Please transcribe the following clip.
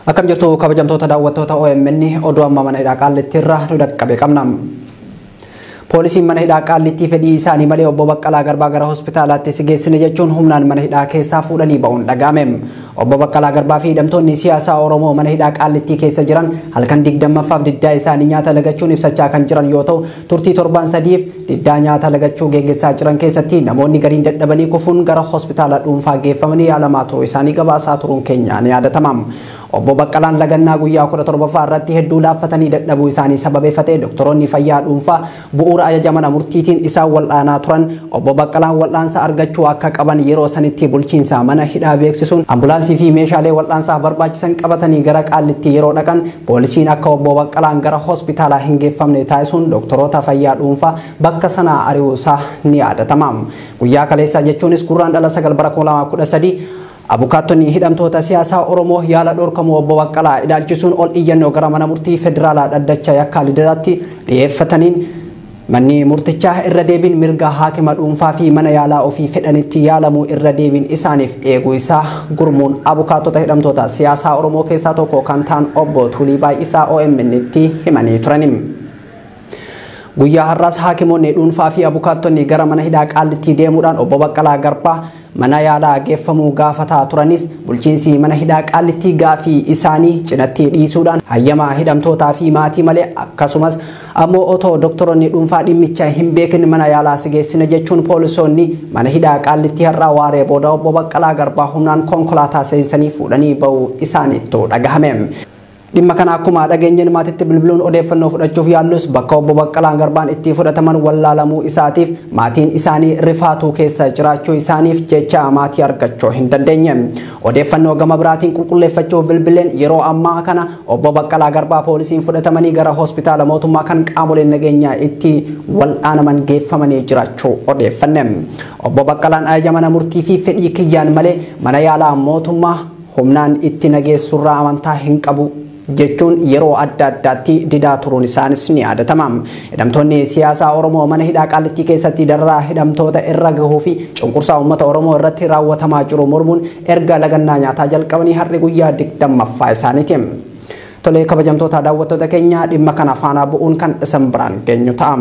Akkam jirtu kabajamtoota daawwattoota OMN, oduu amma mana hidhaa Qaallittii irraa nu dhaqqabe qabna. Poolisiin mana hidhaa Qaallittii fedhii isaanii malee obbo Baqqalaa Garbaa gara hospitaalaatti si geessine jechuun humnaan mana hidhaa keessaa fuudhanii ba'uun dhaga'ame. Obbo Baqqalaa Garbaa fi hidhamtoonni siyaasaa Oromoo mana hidhaa Qaallittii keessa jiran halkan 20ffaaf diddaa isaanii nyaata lagachuun ibsachaa kan jiran yoo ta'u, turtii torbaan 3f diddaa nyaata lagachuu geggeessaa jiran keessatti namoonni gariin dadhabanii kufuun gara hospitaala dhuunfaa geeffamanii yaalamaa turuu isaanii gabaasaa turuun keenya ni yaadatama. Obbo Baqqalaan lagannaa guyyaa 17ffaa irratti hedduu laaffatanii dadhabuu isaanii sababeeffatee doktoroonni fayyaa dhuunfaa bu'uura ajaja mana murtiitiin isaan wal'aanaa turan obbo Baqqalaan wal'aansa argachuu akka qaban yeroo sanitti bulchiinsa mana hidhaa beeksisuun ambulaansii fi meeshaalee wal'aansaaf barbaachisan qabatanii gara Qaallittii yeroo dhaqan poolisiin akka obbo Baqqalaan gara hospitaalaa hin geeffamne taasisuun doktoroota fayyaa dhuunfaa bakka sanaa ari'uusaa ni yaadatama. Guyyaa kaleessaa jechuunis Gurraandhala 9 bara 2013 abukaattonni hidhamtoota siyaasaa Oromoo yaala dhorkamuu obbo Baqqalaa ilaalchisuun ol iyyannoo gara mana murtii federaalaa dhaddacha yakkaa Lidataatti dhiyeeffataniin manni murtichaa irra deebiin mirga haakima dhuunfaa fi mana yaalaa ofii fedhanitti yaalamuu irra deebiin isaaniif eeguu isaa gurmuun abukaattota hidhamtoota siyaasaa Oromoo keessaa tokko kan ta'an obbo Tulii Baay'isaa OMN'tti himanii turani. Guyyaa har'aas haakimoonni dhuunfaa fi abukaattonni gara mana hidhaa Qaallittii deemuudhaan obbo Baqqalaa Garbaa mana yaalaa geeffamuu gaafataa turanis bulchiinsi mana hidhaa Qaallittii gaafii isaanii cinatti dhiisuudhaan hayyamaa hidhamtootaa fi maatii malee akkasumas ammoo otoo doktoroonni dhuunfaa dhimmicha hin beekin mana yaalaa si geessine jechuun poolisoonni mana hidhaa Qaallittii har'aa waaree booda obbo Baqqalaa Garbaa humnaan konkolaataa seensanii fuudhanii ba'uu isaaniitu dhagahame. Dhimma kana akkuma dhageenyeen maatitti bilbiluun odeeffannoo fudhachuuf yaallus bakka obbo Baqqalaan Garbaan itti fudhataman wallaalamuu isaatiif maatiin isaanii rifaatuu keessa jiraachuu isaaniif jecha maatii argachuu hin dandeenye. Odeeffannoo gama biraatiin qulqulleeffachuuf bilbileen yeroo ammaa kana obbo Baqqalaa Garbaa poolisiin fudhatamanii gara hospitaala mootummaa kan qaamoleen nageenyaa itti wal'aanaman geeffamanii jiraachuu odeeffanne. Obbo Baqqalaan ajaja mana murtii fi fedhii kiyyaan malee mana yaalaa mootummaa humnaan itti nageessurraa amantaa hin qabu jechuun yeroo adda addaatti didaa turuun isaanis ni yaadatama. Hidhamtoonni siyaasaa Oromoo mana hidhaa Qaallittii keessatti dararaa hidhamtoota irra gahuu fi cunqursaa uummata Oromoo irratti raawwatamaa jiru mormuun erga lagannaa nyaataa jalqabanii har'i guyyaa 20ffaa isaaniiti. Tolee kabajamtoota daawwattoota keenya, dhimma kana faana bu'uun kan isin biraan geenyu ta'a.